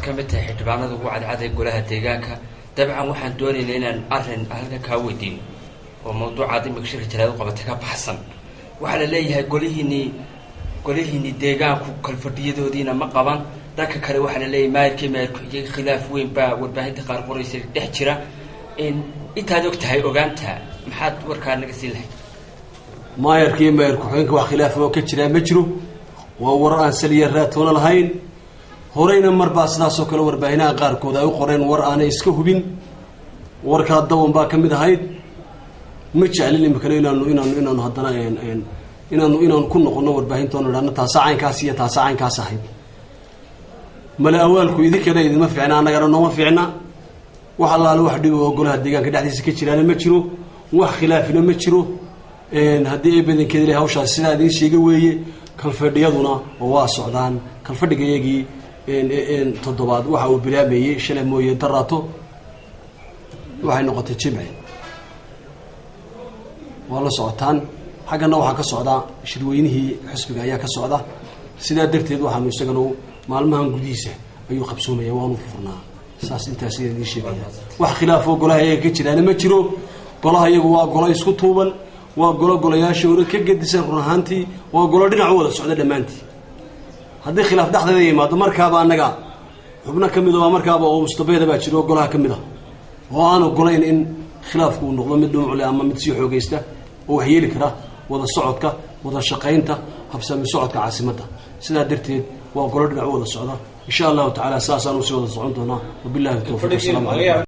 Waxaad ka mid tahay xildhibaanada ugu cadcad ee golaha deegaanka. Dabcan waxaan doonaynaa inaan arrin halkan kaa weydiino oo mawduucaad imika shirka jaraad u qabatay ka baxsan. Waxaa la leeyahay golihiinii deegaanku kalfadhiyadoodiina ma qaban. Dhanka kale waxaa la leeyahay maayirkii, maayir ku-xigeen khilaaf weyn baa warbaahinta qaar qoraysa dhex jira. Intaad og tahay ogaanta, maxaad warkaa naga siin lahayd? Maayarka iyo maayir ku-xigeenka wax khilaaf oo ka jiraa ma jiro. Waa warar aan saliya raatoona lahayn. Horeyna marbaa sidaasoo kale warbaahinaha qaarkood ay u qoreen war aanay iska hubin. Warkaa dawan baa ka mid ahayd. Ma jeclin imikana inaanu haddana inaanu ku noqono warbaahintoona idhahno taasa caynkaas iyo taasa caynkaas ahayd. Male awaalku idinkana idinma fiicna, annagana nooma fiicna. Wax allaale wax dhib oo golaha deegaanka dhexdiisa ka jiraana ma jiro, wax khilaafina ma jiro. Haddii ay badankeeda ilahay hawshaas sidaa idiin sheega weeye. Kalfadhiyaduna waa socdaan. Kalfadhiga iyagii toddobaad waxa uu bilaamayey shalay mooye daraato, waxay noqotay jimci. Waa la socotaan, xaggana waxaa ka socda shirweynihii xusbiga ayaa ka socda. Sidaa darteed waxaanu isagana maalmahan gudihiisa ayuu qabsoomaya, waanu furnaa. Saas intaas ayaan idiin sheegaya. Wax khilaafoo golaha iyaga ka jiraana ma jiro. Golaha iyagu waa golo isku tuuban, waa golo golayaashii hore ka gedisan. Run ahaantii waa golo dhinac u wada socda dhammaantii. Haddii khilaaf dhexdeeda yimaado, markaaba annaga xubno ka mid a markaaba oo mustabeeda baa jiro oo golaha ka mid a oo aan ogolayn in khilaafku uu noqdo mid dhumucle ama mid sii xoogaysta oo waxyeeli kara wada socodka, wada shaqaynta, habsami socodka caasimadda. Sidaa darteed waa golo dhinac u wada socda. Insha Allahu tacala saasaan usii wada socon doonaa. Wabillahi tawfiq, wasalaamu calaykum.